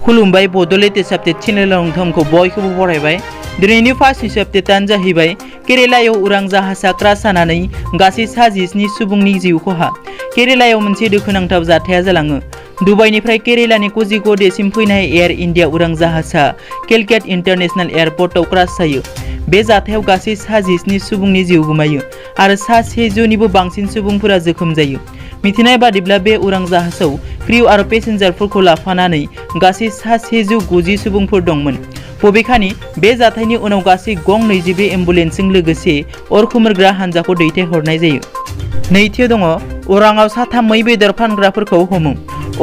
खुलुमबाय बड' latest update चेनेलाव नोंथांमोनखौ बयखौबो बरायबाय। दिनैनि फार्स्ट निउस आपडेटआनो जाहैबाय केरेलायाव उरां जाहाजा क्रास जानानै गासै 27 सुबुंनि जिउ खहा। केरेलायाव मोनसे दुखुनांथाव जाथाया जालाङो। दुबाइनिफ्राय केरेलानि कोझिक'डेसिम फैनाय एयार इन्डिया उरां जाहाजा केलकाता इन्टारनेशनेल एयारपर्टआव क्रास जायो। बे जाथायाव गासै 27 सुबुंनि जिउ गोमायो आरो 100निबो बांसिन सुबुंफोरा जोखोम जायो। मिथिनाय बादिब्ला बे उरां जाहाजाव क्रिउ आरो पेसेन्जारफोरखौ लाफानानै गासै 150 सुबुंफोर दंमोन। बबेखानि बे जाथायनि उनाव गासै गं 22 एम्बुलेन्सजों लोगोसे अर खोमोरग्रा हानजाखौ दैथायहरनाय जायो। नैथियाव दङ अराङाव साथाम मै बेदर फानग्राफोरखौ हमो।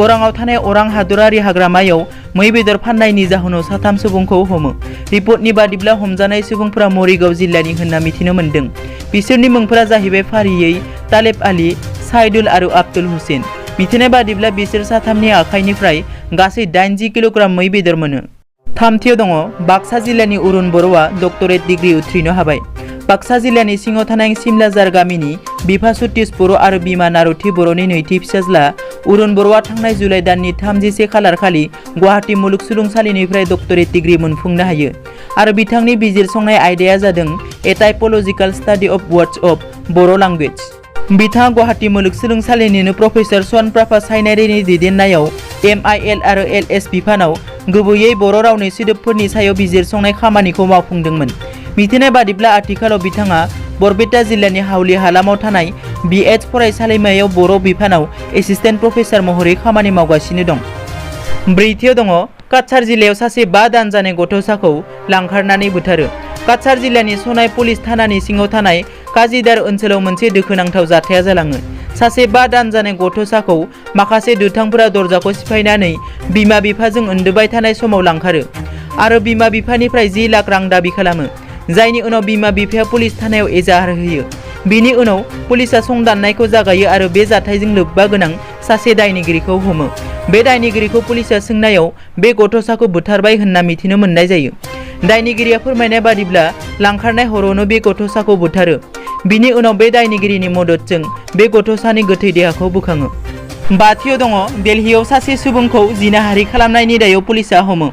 अराङाव थानाय अरां हादरारि हाग्रामायाव मै बेदर फाननायनि जाहोनाव 3 सुबुंखौ हमो। रिपर्टनि बादिब्ला हमजानाय सुबुंफोरा मरिगाव जिल्लानि होनना मिथिनो मोन्दों। बिसोरनि मुंफोरा जाहैबाय फारियै तालेब आली, साइदुल आरो आब्दुल हुसेन। मिथिनाय बादिब्ला बिसोर 3नि आखाइनिफ्राय गासै 80 किल'ग्राम मै बेदर मोनो। थामथियाव दङ बाक्सा जिल्लानि अरुण बर'आ डक्टरेट डिग्री उथ्रिनो हाबाय। बाक्सा जिल्लानि सिङाव थानाय सिमलाजार गामिनि बिफा सतीश बर' आरो बिमा नारुथि बर'नि नैथि फिसाज्ला अरुण बर'आ थांनाय जुलाइ दाननि 31 खालार खालि गुवाहाटी मुलुगसोलोंसालिनिफ्राय डक्टरेट डिग्री मोनफुंनो हायो आरो बिथांनि बिजिरसंनाय आयदाया जादों a typological study of words of Boro' language. बिथाङा गुवाहाटी मुलुगसोलोंसालिनिनो प्रफेसर सनप्राफा सायनारिनि दैदेननायाव MIL आरो LS बिफानाव गुबैयै बर' रावनि सोदोबफोरनि सायाव बिजिरसंनाय खामानिखौ मावफुंदोंमोन। मिथिनाय बादिब्ला आथिखालाव बिथाङा बरपेटा जिल्लानि हावली हालामाव थानाय BH फरायसालिमायाव बर' बिफानाव एसिस्टेन्ट प्रफेसर महरै खामानि मावगासिनो दं। ब्रैथियाव दङ काछार जिल्लायाव सासे 5 दान जानाय गथ'साखौ लांखारनानै बुथारो। काछार जिल्लानि सनाय पुलिस थानानि सिङाव थानाय काजिदार ओनसोलाव मोनसे दुखुनांथाव जाथाया जालाङो। सासे 5 दान जानाय गथ'साखौ माखासे दुथांफोरा दरजाखौ सिफायनानै बिमा बिफाजों उन्दुबाय थानाय समाव लांखारो आरो बिमा बिफानिफ्राय 10 लाख रां दाबि खालामो, जायनि उनाव बिमा बिफाया पुलिस थानायाव एजाहार होयो। बिनि उनाव पुलिसा संदाननायखौ जागायो आरो बे जाथायजों लोब्बा गोनां सासे दायनिगिरिखौ हमो। बे दायनिगिरिखौ पुलिसा सोंनायाव बे गथ'साखौ बुथारबाय होनना मिथिनो मोननाय जायो। दायनिगिरिया फोरमायनाय बादिब्ला लांखारनाय हरावनो बे गथ'साखौ बुथारो। बिनि उनाव बे दायनिगिरिनि मददजों बे गथ'सानि गोथै देहाखौ बोखाङो। बाथियाव दङ दिल्लीयाव सासे सुबुंखौ जिनाहारि खालामनायनि दायाव पुलिसा हमो।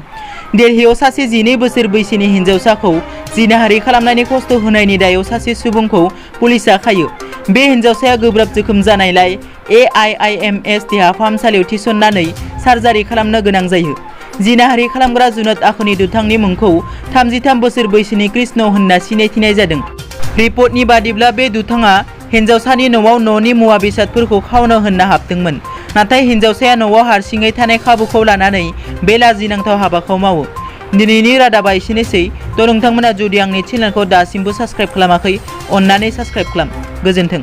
दिल्लीयाव सासे 12 बोसोर बैसोनि हिन्जावसाखौ जिनाहारि खालामनायनि खस्थ' होनायनि दायाव सासे सुबुंखौ पुलिसा खायो। बे हिन्जावसाया गोब्राब जोखोम जानायलाय AIIMS देहा फाहामसालियाव थिसननानै सार्जारि खालामनो गोनां जायो। जिनाहारि खालामग्रा जुनाद आखुनि दुथांनि मुंखौ 33 बोसोर बैसोनि कृष्ण होनना सिनायथिनाय जादों। रिपर्टनि बादिब्ला बे दुथाङा हिन्जावसानि न'आव न'नि मुवा बेसादफोरखौ खावनो होनना हाबदोंमोन, नाथाय हिन्जावसाया न'आव हारसिङै थानाय खाबुखौ लानानै बे लाजिनांथाव हाबाखौ मावो। दिनैनि रादाबा एसेनोसै। नोंथांमोना जुदि आंनि चेनेलखौ दासिमबो साबस्क्राइब खालामाखै, अन्नानै साबस्क्राइब खालाम। गोजोन्थों।